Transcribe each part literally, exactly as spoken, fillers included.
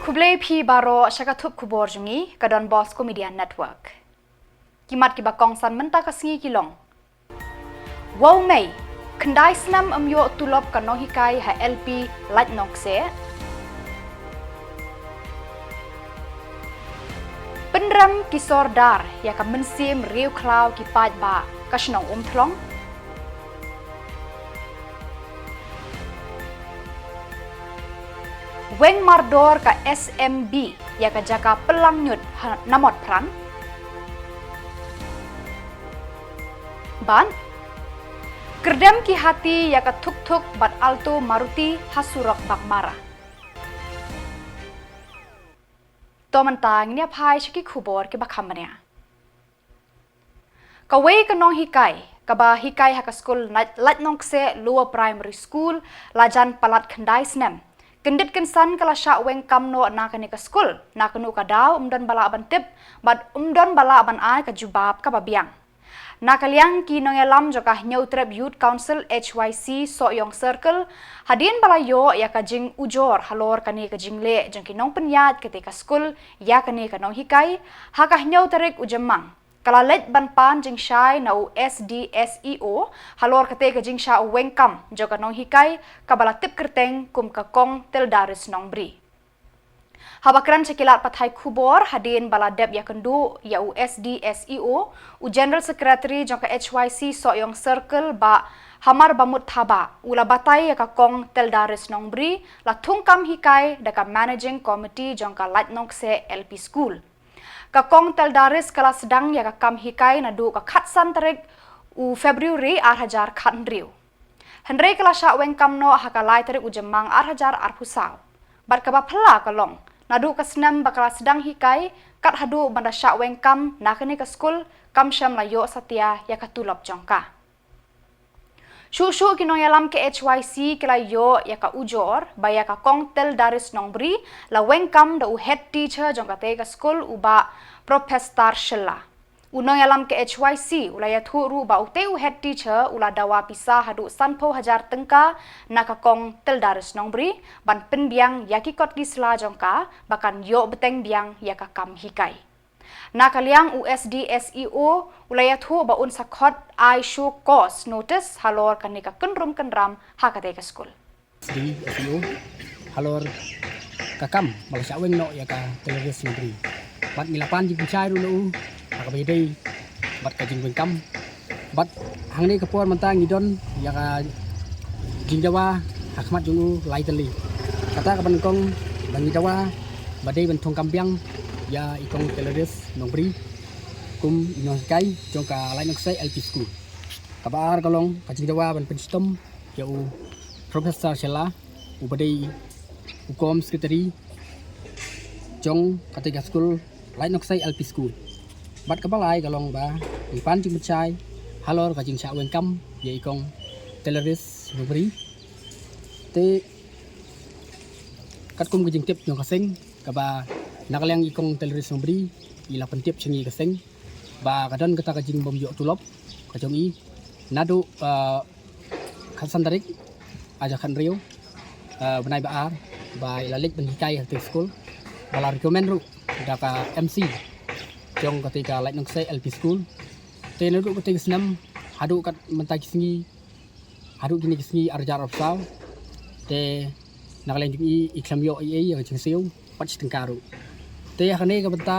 Khublei phi baroh sha ka thup khubor jong ngi ka Don Bosco Media Network. Ki mat kiba kongsan mynta ka sngi ki long: Wow mei, khyndai snem ym ïoh tulop ka nonghikai ha L P Laitnongkseh. Pynrem ki sordar ïa ka mynsiem riewkhlaw ki paidbah ka shnong Umthlong. Weng mardor ka S M B ïa ka jaka pynlang ñiut ha Namot Pran. Bad kyrdem ki hati ïa ka thuk thuk bad Alto Maruti ha surok Baghmara. To mynta ngin ïa phai sha ki khubor kiba kham bniah. Kawei ka nonghikai kaba hikai ha ka skul Lait-, Laitnongkseh Lower Primary School, la jan palat khyndai snem, kyndit kynsan ka la shah weng kam noh na kane ka skul. Na kano ka daw ym don ba lah ban tip bad ym don ba lah ban ai ka jubab kaba biang. Na ka liang ki nongïalam jong ka Hynñiewtrep Youth Council H Y C Sohiong Circle, hadien ba la ïoh ïa ka jingujor halor kane ka jingleh jong ki nongpynïaid kata ka skul ïa kane ka nonghikai, ha ka hynñiew tarik u Jymmang ka la leit ban pan jingshai na u S D S E O halor kata ka jingshah weng kam jong ka nonghikai kaba la tip kyrteng kum ka Kong Tildaris Nongbri. Haba kren sha ki lad pathai khubor hadien ba la dep ïakynduh ïa u S D S E O, u General Secretary jong ka H Y C Sohiong Circle, Bah Hamar Bamut Thabah, u la batai ïa ka Kong Tildaris Nongbri la thung kam hikai da ka Managing Committee jong ka Laitnongkseh L P School. Ka Kong Tildaris ka la sdang ïa ka kam hikai naduh ka khatsan tarik u February ar hajar khathynriew. Hynrei ka la shah weng kam noh ha ka lai tarik u Jymmang ar hajar arphew saw. Bad kaba phylla ka long, naduh ka snem ba ka la sdang hikai kat haduh ban da shah weng kam na kane ka skul, kam shym la ïoh satia ïa ka tulop jong ka. Shuh shuh ki nongïalam ka H Y C ki la ïoh ïa ka ujor ba ïa ka Kong Tildaris Nongbri la weng kam da u head teacher jong kata ka skul, u Bah Professor Shylla. U nongïalam ka H Y C u la ïathuh ruh ba utei u head teacher u la dawa pisa haduh sanphew hajar tyngka na ka Kong Tildaris Nongbri ban pynbiang ïa ki kot ki sla jong ka ba kan ïoh bteng biang ïa ka kam hikai. Na ka liang u S D S E O u la ïathuh ba un sa khot ai show cause notice halor kane ka kynrum kynram ha kata ka skul. S D S E O halor ka kam ba la shah weng noh ïa ka Tildaris Nongbri. Bad ngi la pan jingpynshai ruh na u ha kaba ïadei bad ka jingweng kam. Bad hangne ka por mynta ngi don ïa ka jingdawa ha khmat jong u lai tylli. Kata kaba nyngkong ba ngi dawa ba dei ban thung kam biang ïa i Kong Tildaris Nongbri kum i nonghikai jong ka Laitnongkseh L P School. Kaba ar ka long ka jingdawa ban pynshitom ïa u Professor Shylla uba dei u Comm Secretary jong kata ka skul Laitnongkseh L P School. Bad kaba lai ka long ba ngi pan jingpynshai halor ka jingshah weng kam ïa i Kong Tildaris Nongbri. Te katkum ka jingtip jong ka seng kaba na ka liang i Kong Tildaris Nongbri i la pyntip sha ngi ka seng ba ka don kata ka jingbym ïoh tulop ka jong i naduh, ah, khatsan tarik ar hajar khathynriew, ah, bnai ba ar ba i la leit ban hikai ha kata ka skul ba la recommend ruh da ka M C jong kata ka Laitnongkseh L P School. Te naduh kata ka snem haduh kat mynta ki sngi, haduh kine ki sngi ar hajar arphew saw, te na ka liang jong i i khlem ïoh ei ei ïa ka jingsiew bad shi tyngka ruh. Te ha kane ka bynta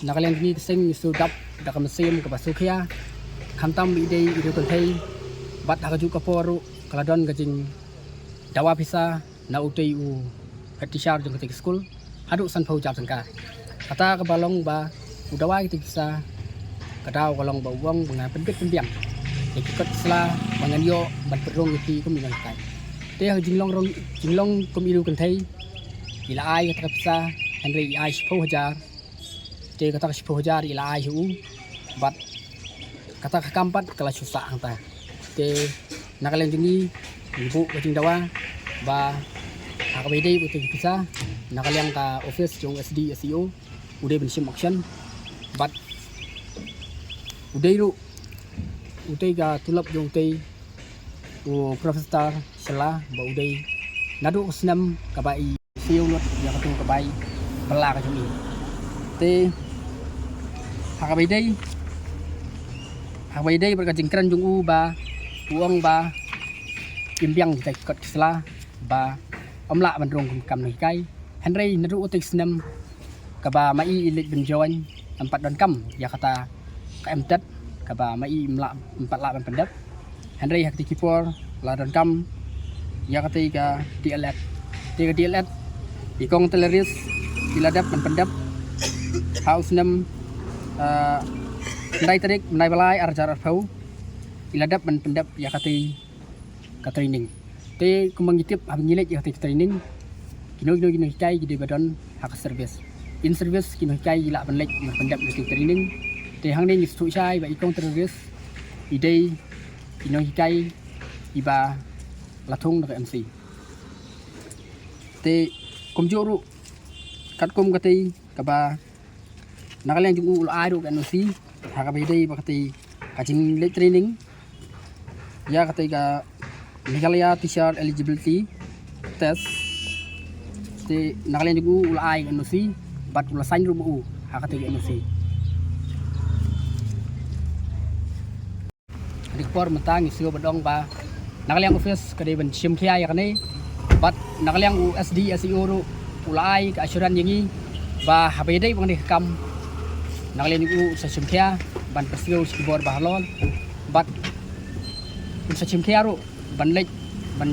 na ka liang jong i ka seng ngi shu dap da ka mynsiem kaba sngewkhia, khamtam ba i dei i riewkynthei bad ha kajuh ka por ruh ka la don ka jingdawa pisa na utei u head teacher jong katei ka skul haduh sanphew hajar tyngka. Kata kaba long ba u dawa kitei ki pisa ka daw ka long ba u ong ba ngan pynbit pynbiang ïa ki kot ki sla ba ngan ïoh ban pynrung ïa ki kum i nonghikai. Te ha ka jinglong rong, jinglong kum i riewkynthei i la ai kata ka pisa, hynrei i ai shiphew hajar. Te kata ka shiphew hajar i la ai sha u bad kata ka kam pat ka la shu sah hangta. Te na ka liang jong ngi ngi buh ka jingdawa ba ha kaba ïadei bad utei ka pisa na ka liang ka office jong u S D S E O u dei ban shim action bad u dei ruh utei ka tulop jong utei u Professor Shylla ba u dei naduh ka snem kaba i siew lut ïa katu kaba i Bala ka jong i. Te ha kaba ïadei, ha kaba ïadei bad ka jingkren jong u ba u ong ba im biang kita ki kot ki sla ba ym lah ban rung kum kam nonghikai. Hynrei naduh u te snem kaba ma i i leit ban join, ym pat donkam ïa kata ka M.Tet kaba ma i ym lah, ym pat lah ban pyndep. Hynrei ha kata ki por la donkam ïa kata ka D.El.Ed. Te ka D.El.Ed, i kong Teleris i la dep ban pyndep ha u snem, ah, khyndai tarik bnai ba lai ar hajar arphew. I la dep ban pyndep ïa kata ka training. Te kumba ngi tip, haba ngi leit ïa kata ka training, kino kino ki nonghikai ki dei ba don ha ka service. In service ki nonghikai ki lah ban leit ban pyndep ïa kata ka training. Te hangne ngi sngewthuh shai ba i kong Teleris i dei i nonghikai iba la thung da ka M.C. Te kumjuh ruh katkum kata kaba na ka liang jong u u la ai ruh ka N O C ha kaba ïadei bad kata ka jingleit training ïa kata ka Meghalaya Teacher Eligibility Test. Te na ka liang jong u u la ai ka N O C bad u la sign ruh ma u ha kata ka N O C. Dei ka por mynta ngi sngewbha ban ong ba na ka liang office ka dei ban shim khia ïa kane, bad na ka liang u S D S E O ruh u la ai ka assurance ïa ngi ba haba ïadei bad kane ka kam, na ka liang u sa shim khia ban pynsngew sha ki bor ba halor, bad un sa shim khia ruh ban leit ban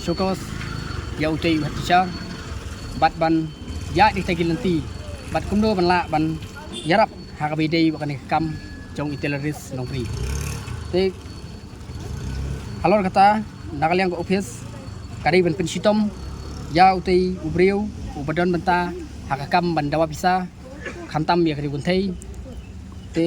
showcase ïa utei u head teacher bad ban ïaid da kita ki lynti bad kumno ban lah ban ïarap ha kaba ïadei bad kane ka kam jong i Teleris Nongpri. Te halor kata, na ka liang ka office ka dei ban pynshitom ïa utei u briew uba don bynta ha ka kam ban dawa pisa khamtam ïa ka dei kynthei. Te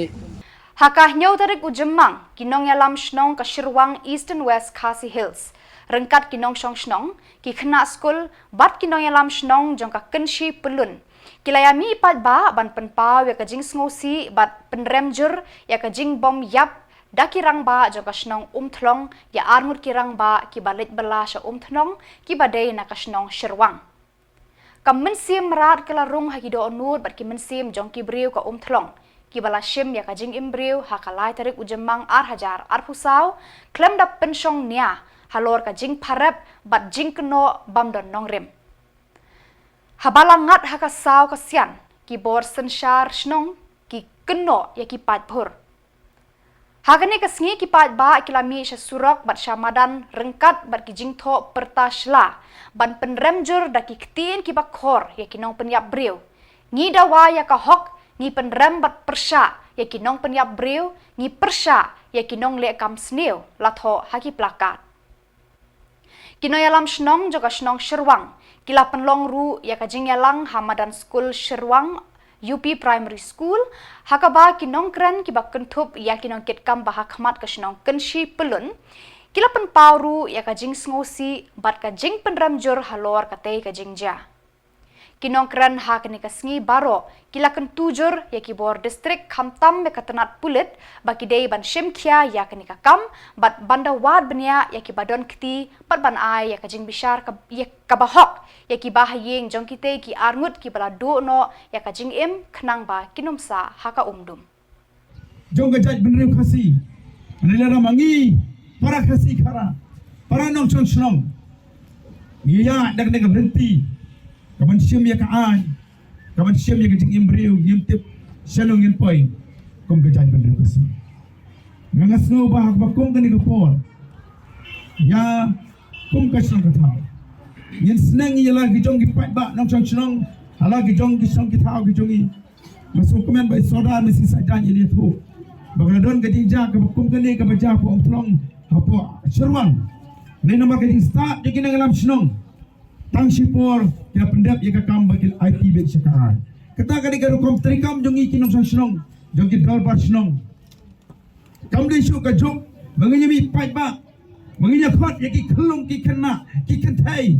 ha ka hynñiew tarik u Jymmang, ki nongïalam shnong ka Shirwang, Eastern West Khasi Hills, ryngkat ki nongshong shnong, ki khynnah skul bad ki nongïalam shnong jong ka Kynshi Pyllun, ki la ïamih paidbah ban pynpaw ïa ka jingsngewsih bad pynrem jur ïa ka jingbym ïap da ki rangbah jong ka shnong Umthlong, ïa arngut ki rangbah kiba leit bylla sha Umthlong, kiba dei na ka shnong Shirwang. Ka mynsiem mrad ka la rung ha ki dohnud bad ki mynsiem jong ki briew ka Umthlong, kiba la shim ïa ka jingim briew ha ka lai tarik u Jymmang ar hajar arphew saw, khlem da pynshong nia halor ka jingpharep bad jingkynnoh bym don nongrim. Haba la ngat ha ka saw ka sian, ki bor synshar shnong ki kynnoh ïa ki paidbah. Ha kane ka sngi ki paidbah ki la mih sha surok bad sha madan ryngkat bad ki jingthoh pyrta shla ban pynrem jur da ki ktien kiba khor ïa ki nongpynïap briew. Ngi dawa ïa ka hok, ngi pynrem bad pyrshah ïa ki nongpynïap briew, ngi pyrshah ïa ki nongleh kam sniew, la thoh ha ki plakat. Ki nongïalam shnong jong ka shnong Shirwang ki la pynlong ruh ïa ka jingïalang ha madan skul Shirwang U P Primary School, ha kaba ki nongkren kiba kynthup ïa ki nongkitkam ba ha khmat ka shnong Kynshi Pyllun ki la pynpaw ruh ïa ka jingsngewsih bad ka jingpynrem jur halor katei ka jingjia. Ki nongkren ha kane ka sngi baroh ki la kyntu jur ïa ki bor district khamtam ïa ka tnat pulit ba ki dei ban shim khia ïa kane ka kam bad ban da wad bniah ïa kiba don kti bad ban ai ïa ka jingbishar ka, ïa kaba hok ïa kiba ha ïing jong kitei ki arngut kiba la duh noh ïa ka jingim khnang ba kin ym sah ha ka umdum. Jong ka jaitbynriew Khasi, ngi la ram ngi para Khasi khara, para nongshong shnong, ngi ïa dak dak lynti ka ban shim ïa ka aiñ, ka ban shim ïa ka jingim briew, ngim tip shano ngin poi kum ka jaitbynriew Khasi. Nga nga sngew ba ha kaba kum kane ka por, ïa kum ka shnong ka thaw, ngin sneng ïa la ki jong ki paidbah nongshong shnong ha la ki jong ki shnong ki thaw ki jong ngi. Nga sngewkmen ba i Sordar Masi Saitjaiñ i la ïathuh ba ka la don ka jingjia kaba kum kane kaba jia hapoh Umthlong, hapoh Shirwang. Kane namar ka jingstad jong ki nongïalam shnong. Tang shipor ki la pyndep ïa ka kam ba ki la aiti beit sha ka aiñ. Kata ka dei ka rukom treikam jong ngi ki nongshong shnong, jong ki dorbar shnong. Kam dei shuh ka juk ba ngin ïa mih paidbah, ba ngin ïa khot ïa ki khyllung ki khynnah ki kynthei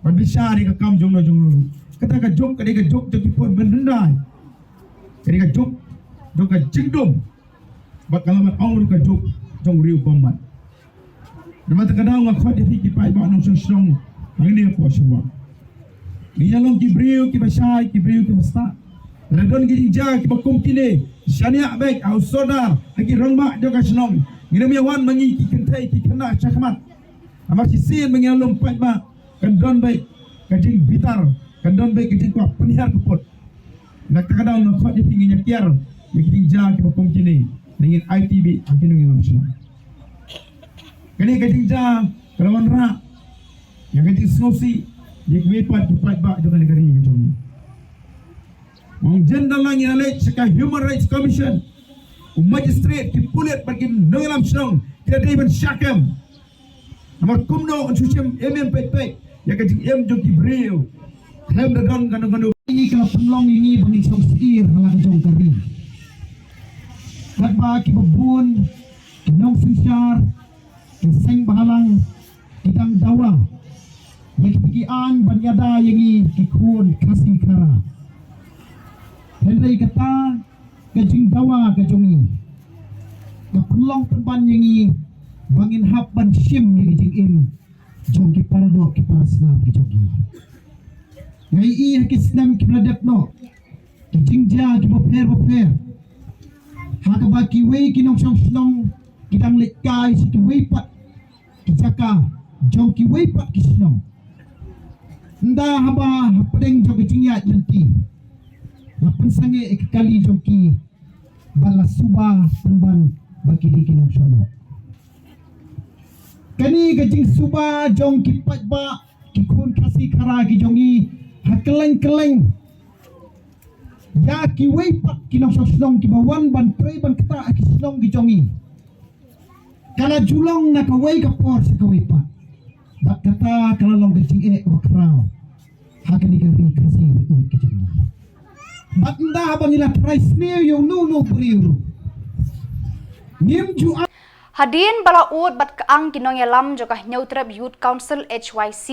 ban bishar ïa ka kam jongno jongno ruh. Kata ka juk ka dei ka juk jong ki por mynhyndai. Ka dei ka juk jong ka jingdum. Bad ka la mat ong ruh ka juk jong u riew bymmat. Namar kata ka daw nga khot ïa phi ki paidbah nongshong shnong hangne hapoh Shirwang. Ngi ïa long ki briew kiba shai, ki briew kiba stad. Lada don ki jingjia kiba kum kine, shaniah beit ha u sordar, ha ki rangbah jong ka shnong. Ngin ym ïa wan ma ngi ki kynthei ki khynnah shakhmat. Namar shisien ba ngi ïa lum paidbah, kan don beit ka jingbitar, kan don beit ka jingkwah pynhiar kput. Na kata ka daw nga khot ïa phi, ngin ïa kiar ïa ki jingjia kiba kum kine, ngin aiti beit ha ki nongïalam shnong. Kane ka jingjia ka la wanrah ïa ka jingsngewsih ïa kiwei pat ki paidbah jong kane ka ri ka jong ngi. Ong jen da lang ïa leit sha ka Human Rights Commission, u magistrate, ki pulit bad ki nongïalam shnong ki la dei ban shah kem. Namar kumno un shu shim im im peit peit ïa ka jingim jong ki briew. Khlem da don kano kano. Ïa ka la pynlong ïa ngi ba ngin shong syier ha la ka jong ka ri. Katba kiba bun ki nongsynshar, ki seng bhalang, ki dang dawa ïa kita ki aiñ ban ïada ïa ngi ki khun Khasi Khara. Hynrei kata ka jingdawa ka jong ngi ka pynlong pynban ïa ngi ba ngin hap ban shim ïa ka jingim jong ki paradoh ki parasnam ki jong ngi. Nga ïohi ha ki snem kiba la dep noh, ki jingjia kiba pher ba pher, ha kaba kiwei ki nongshong shnong ki dang leit kai sha kiwei pat ki jaka jong kiwei pat ki shnong. Ynda haba hapdeng jong ka jingïaid lynti la pynsangeh ïa ka kali jong ki, ba la suba pynban ba ki dei ki nongshong noh. Kane ka jingsuba jong ki paidbah, ki khun Khasi Khara ki jong ngi ha kylleng kylleng ïa kiwei pat ki nongshong shnong kiba wan ban trei ban ktah ha ki shnong ki jong ngi, ka la ju long na kawei ka por sha kawei pat. Bad kata ka la long ka jingeh kaba khraw ha kane ka ri Khasi ba ïeit ka jong ngi. Bad ynda haba ngi la trai sniew ïa uno uno u briew ruh, ngim ju. Hadien ba la ud bad kyang ki nongïalam jong ka Hynñiewtrep Youth Council, H Y C,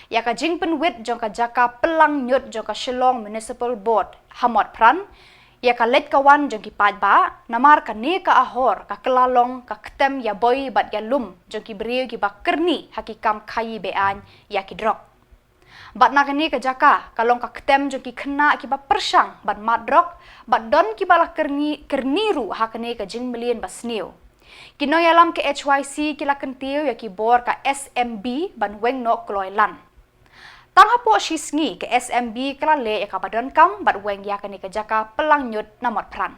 ïa ka jingpynwit jong ka jaka pyllang ñiut jong ka Shillong Municipal Board ha Motphran, ïa ka leit ka wan jong ki paidbah, namar kane ka ahor ka kylla long ka ktem ïa boi bad ïa lum jong ki briew kiba kyrni ha ki kam khaïi be-aiñ ïa ki drok. Bad na kane ka jaka ka long ka ktem jong ki khynnah kiba pyrshang ban mad drok, bad don kiba la kyrni, kyrni ruh ha kane ka jingmlien ba sniew. Ki nongïalam ka H Y C ki la kyntiew ïa ki bor ka S M B ban weng noh kloi lan. Tang hapoh shi sngi ka S M B ka la leh ïa kaba donkam bad weng ïa kane ka jaka pyllang ñiut na Motphran.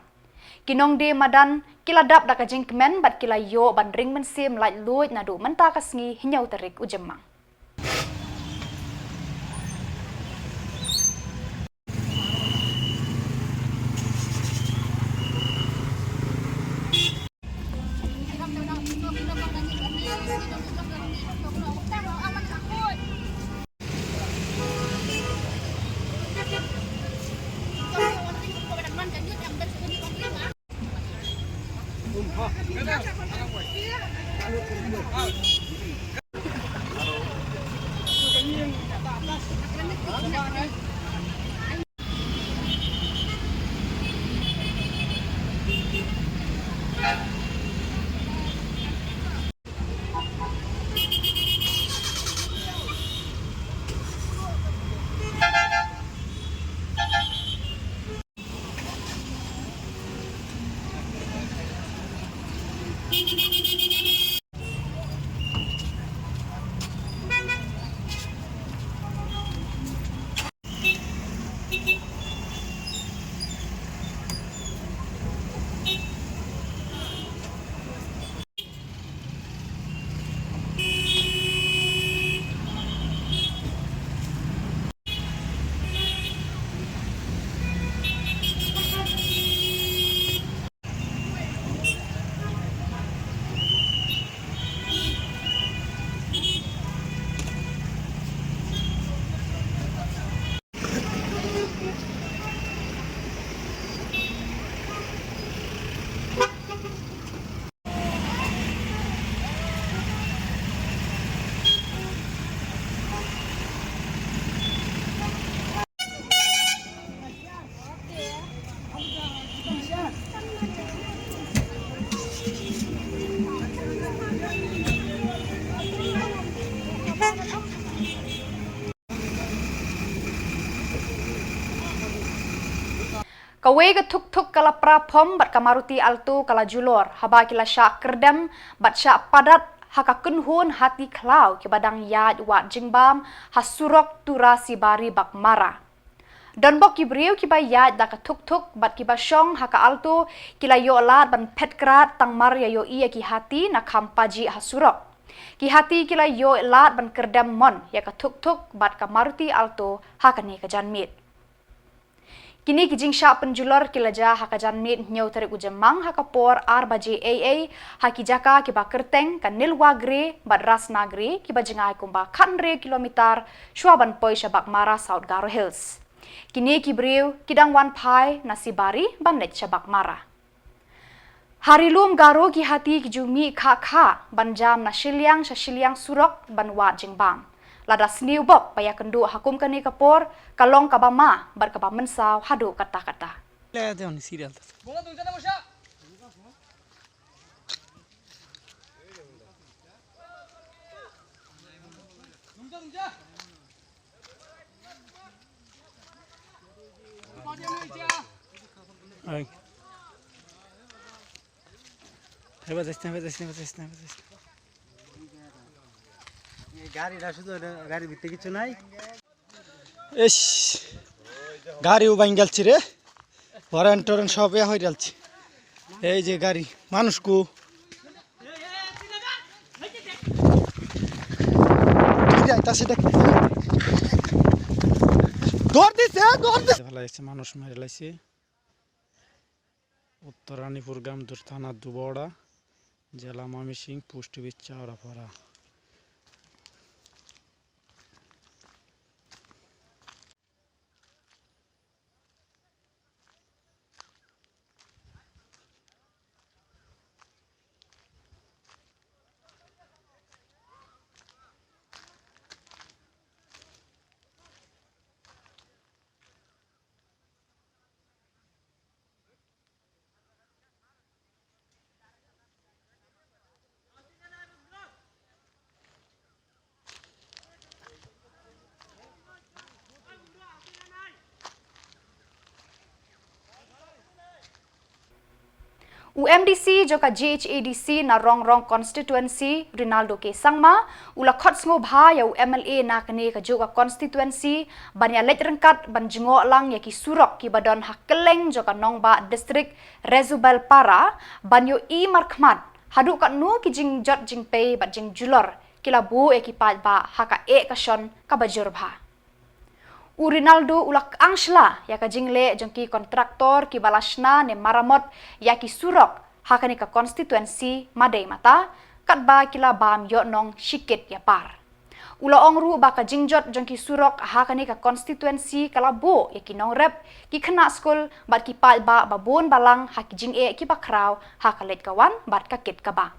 Ki nongdie madan ki la dap da ka jingkmen bad ki la ïoh ban ring mynsiem laitluid naduh mynta ka sngi hynñiew tarik u Jymmang. Kawei ka thuk-thuk ka la pra phom bad ka Maruti Alto ka la julor haba ki la shah kyrdem bad shah padat ha ka kynhun hati khlaw kiba dang ïaid wad jingbam ha surok Tura Sibari Baghmara. Donbok ki briew kiba ïaid da ka thuk-thuk bad kiba shong ha ka Alto ki la ïoh lad ban phet krad tang mar ïa ïohi ïa ki hati na kham pajih ha surok. Ki hati ki la ïoh lad ban kyrdem mon ïa ka thuk-thuk bad ka Maruti Alto ha kane ka janmiet. Kine ki jingshah pynjulor ki la jia ha ka janmiet hynñiew tarik u Jymmang ha ka por ar baje ei ei ha ki jaka kiba kyrteng ka Nilwagre bad Rasnagre kiba jngai kumba khathynriew kilometer shuwa ban poi sha Baghmara, South Garo Hills. Kine ki briew ki dang wan phai na Sibari ban leit sha Baghmara. Ha ri lum Garo ki hati ki ju mih khah khah ban jam na shiliang sha shiliang surok ban wad jingbam. Lada sniew bok ba ïakynduh ha kum kane ka por ka long kaba ma bad kaba mynsaw haduh katta-katta. ইস, গাড়িও ভাঙ্গি গেলছে রে। হরেন টরেন সব ইয়া হয়ে গেলছে। এই যে গাড়ি, মানুষ কো। কি যায়, তা সেটা কি? দৌড় দিছে, দৌড় দিছে। ভালো হয়েছে, মানুষ মেরে লাইছে। উত্তর রানীপুর গ্রাম, থানা দুবড়া, জেলা ময়মনসিংহ, পোস্ট অফিস চাওড়াপাড়া। U MDC jong ka GHADC na Rongrong Constituency, Rinaldo K Sangma, u la khot sngewbha ïa u MLA na kane ka juh ka constituency ban ïa leit ryngkat ban jngoh lang ïa ki surok kiba don ha kylleng jong ka nongbah district, Resubel Para, ban ïohi markhmat haduh katno ki jingjot jingpei bad jingjulor ki la buh ïa ki paidbah ha ka eh ka shon kaba jur bha. U Rinaldo u la kang shla ïa ka jingleh jong ki kontraktor kiba la shna ne maramot ïa ki surok ha kane ka constituency madei mata, katba ki la bam ïoh nong shikit ïa par. U la ong ruh ba ka jingjot jong ki surok ha kane ka constituency ka la buh ïa ki nongrep, ki khynnah skul bad ki paidbah ba bun balang ha ki jingeh kiba khraw ha ka leit ka wan bad ka kit ka bah.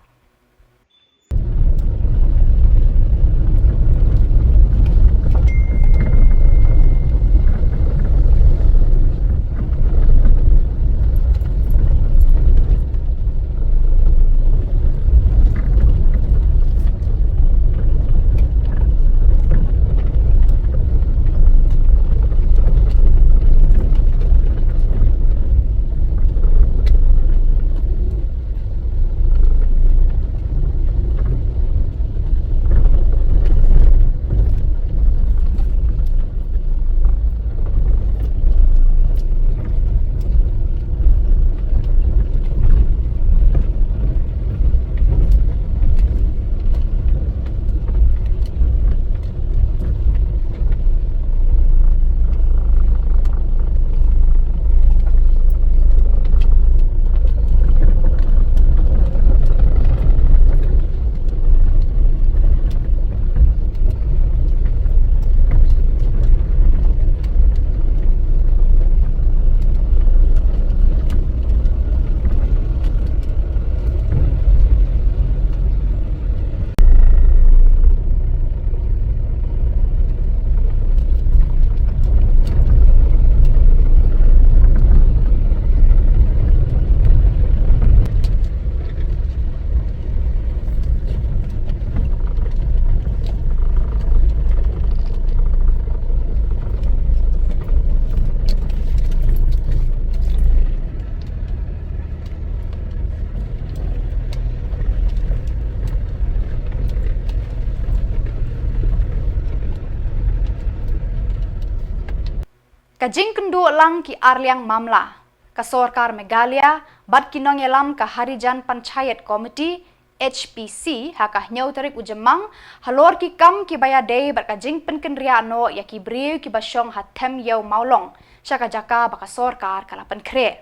Ka jingkynduh lang ki arliang mamla, ka sorkar Meghalaya bad ki nongïalam ka Harijan Panchayat Committee, H P C, ha ka hynñiew tarik u Jymmang halor ki kam kiba ïadei bad ka jingpynkynriah noh ïa ki briew kiba shong ha Them Ïew Mawlong sha ka jaka ba ka sorkar ka la pynkhreh.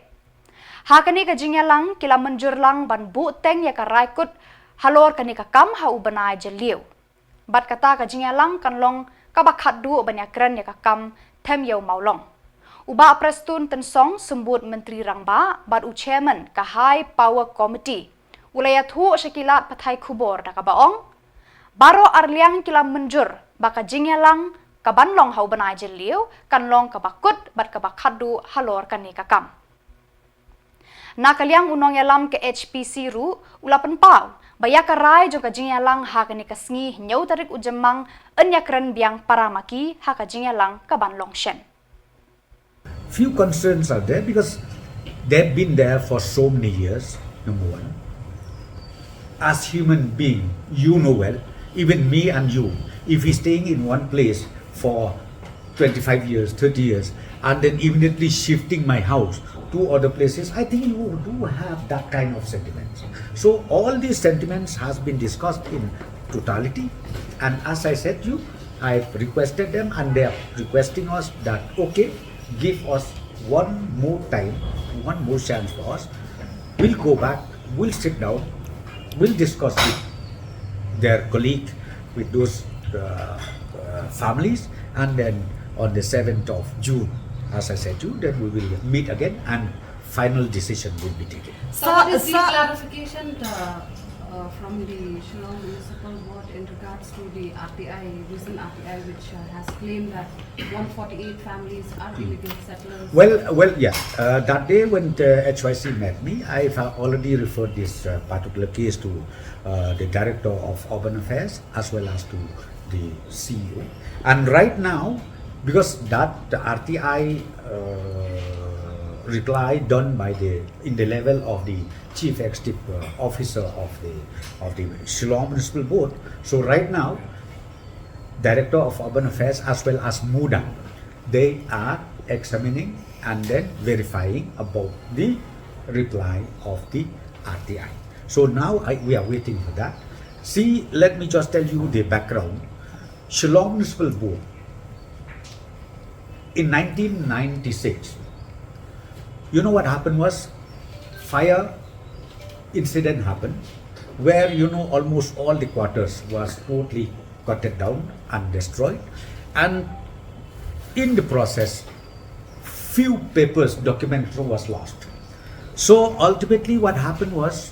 Ha kane ka jingïalang ki la mynjur lang ban buh teng ïa ka rai kut halor kane ka kam ha u bnai Jylliew. Bad kata ka jingïalang kan long kaba khatduh ban ïakren ïa ka kam Them Ïew Mawlong. U Bah Prestone Tynsong, Symbud Myntri Rangbah bad u Chairman ka High Power Committee, u la ïathuh sha ki lad pathai khubor da kaba ong, baroh arliang ki la mynjur ba ka jingïalang kaban long ha u bnai Jylliew kan long kaba kut bad kaba khatduh halor kane ka kam. Na ka liang u nongïalam ka H P C ruh u la pynpaw ba ïa ka rai jong ka jingïalang ha kane ka sngi hynñiew tarik u Jymmang yn ïakren biang para ma ki ha ka jingïalang kaban long shen. Few concerns are there because they've been there for so many years, number one. As human being, you know well, even me and you, if we're staying in one place for twenty-five years, thirty years, and then immediately shifting my house to other places, I think you do have that kind of sentiments. So all these sentiments has been discussed in totality, and as I said to you, I requested them, and they are requesting us that, okay, give us one more time, one more chance for us. We'll go back, we'll sit down, we'll discuss with their colleague, with those uh, uh, families, and then on the seventh of June, as I said to you, then we will meet again and final decision will be taken. So, what is the clarification uh, uh, from the Shillong Municipal Board in regards to the R T I, recent R T I, which uh, has claimed that one forty-eight families are illegal settlers? Well, well, yeah. Uh, that day when the H Y C met me, I've uh, already referred this uh, particular case to uh, the Director of Urban Affairs as well as to the C E O. And right now, because that the R T I uh, reply done by the in the level of the chief executive uh, officer of the of the Shillong Municipal Board. So right now, Director of Urban Affairs as well as MUDA, they are examining and then verifying about the reply of the R T I. So now I, we are waiting for that. See, let me just tell you the background. Shillong Municipal Board in nineteen ninety-six, you know what happened was, fire incident happened where, you know, almost all the quarters was totally cutted down and destroyed, and in the process, few papers, documents was lost. So ultimately what happened was,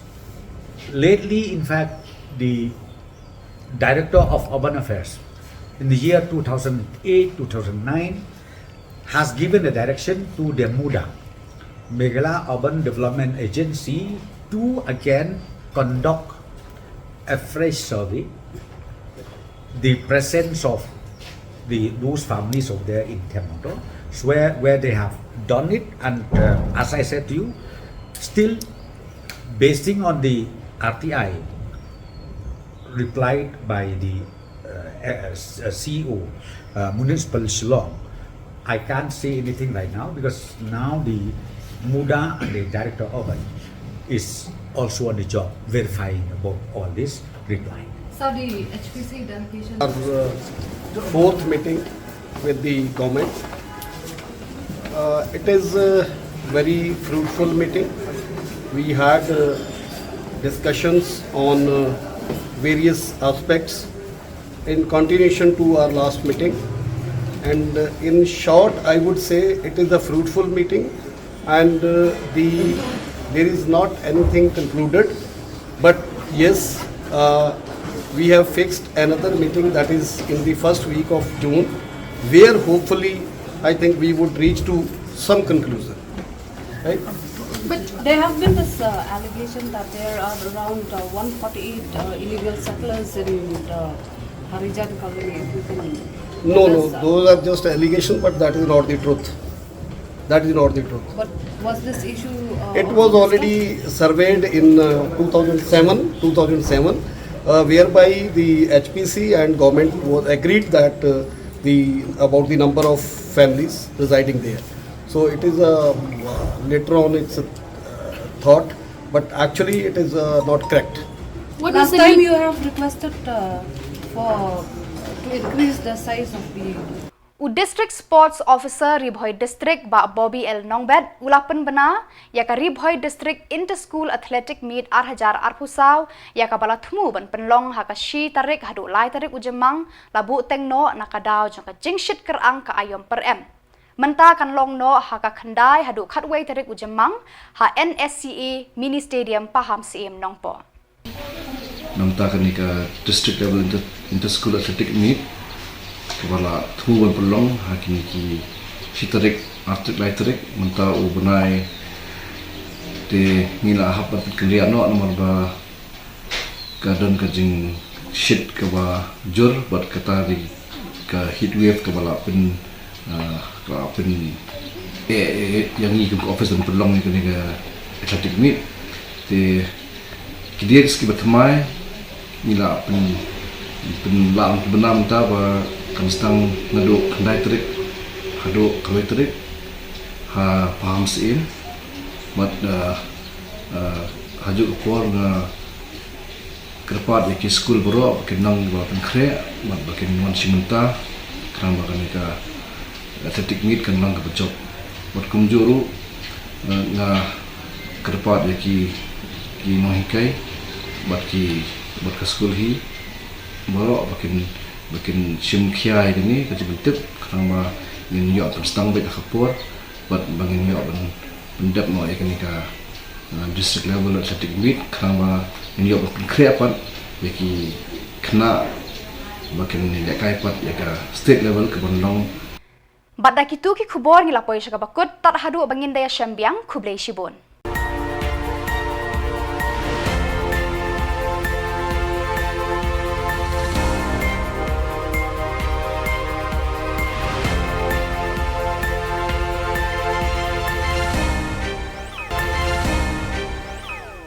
lately, in fact, the Director of Urban Affairs in the year two thousand eight, two thousand nine has given a direction to the MUDA, Meghalaya Urban Development Agency, to again conduct a fresh survey, the presence of the those families over there in Them Mawlong, where, where they have done it, and uh, as I said to you, still basing on the R T I replied by the uh, uh, C E O, uh, Municipal Shillong, I can't say anything right now because now the MUDA and the Director Urban is also on the job verifying about all this reply. So the H P C delegation. Our uh, fourth meeting with the government. Uh, it is a very fruitful meeting. We had uh, discussions on uh, various aspects in continuation to our last meeting. And uh, in short, I would say it is a fruitful meeting, and uh, the there is not anything concluded. But yes, uh, we have fixed another meeting that is in the first week of June, where hopefully I think we would reach to some conclusion. Right? But there have been this uh, allegation that there are around uh, one forty-eight uh, illegal settlers in the Harijan colony. If you can No, tell no, us, uh, those are just allegations, but that is not the truth. That is not the truth. But was this issue? Uh, It was discussed? Already surveyed in uh, two thousand seven, two thousand seven, uh, whereby the H P C and government was agreed that uh, the about the number of families residing there. So it is a uh, later on it's a uh, thought, but actually it is uh, not correct. What Last is the time need? You have requested uh, for to increase the size of the U District Sports Officer Ri Bhoi District, Bah Bobby L Nongbet, u la pynbna ïa ka Ri Bhoi District Inter School Athletic Meet ar hajar arphew saw, ïa kaba la thmu ban pynlong ha ka shi tarik haduh lai tarik u Jymmang, la buh teng noh na ka daw jong ka jingshit kyrang ka Aiom Pyrem. Mynta kan long noh ha ka khyndai haduh khatwei tarik u Jymmang ha N S C A Mini Stadium, Pahamsyiem, Nongpoh. Namta kane ka district level inter, inter school athletic meet kaba la thmu ban pynlong ha kine ki shi tarik, ar tarik, lai tarik. Mynta u bnai te ngi la hap ban pynkynriah noh namar ba ka don ka jingshit kaba jur bad kata dei ka heat wave kaba la pyn uh, ka la pyn eh, eh, eh, ïa ngi kum ka office ban pynlong ïa kane ka athletic meet. Te ki dates kiba thymmai ngi la pyn pynlah pynbna mynta ba kan sdang naduh khyndai tarik haduh kawei tarik ha Pahamsyiem. Bad uh, uh, ha juh ka por nga kyrpad ïa ki skul baroh ba kin nang ba pynkhreh bad ba kin wan shim bynta khnang ba kane ka athletic meet kan long kaba jop. Bad kumjuh ruh eh, nga kyrpad ïa ki ki nonghikai bad ki bad ka skul hi baroh ba kin ba kin shim khia ïa kane ka jingpyntip khnang ba ngin ïoh pynsdang beit ha ka por bad ba ngin ïoh ban pyndep noh ïa kane ka uh, district level athletic meet khnang ba ngin ïoh ban pynkhreh pat ïa ki khynnah ba kin ïalehkai pat ïa ka state level kaban long. Bad da kitu ki khubor ngi la poi sha kaba kut, tad haduh ba ngin da ïashem biang, khublei shibun.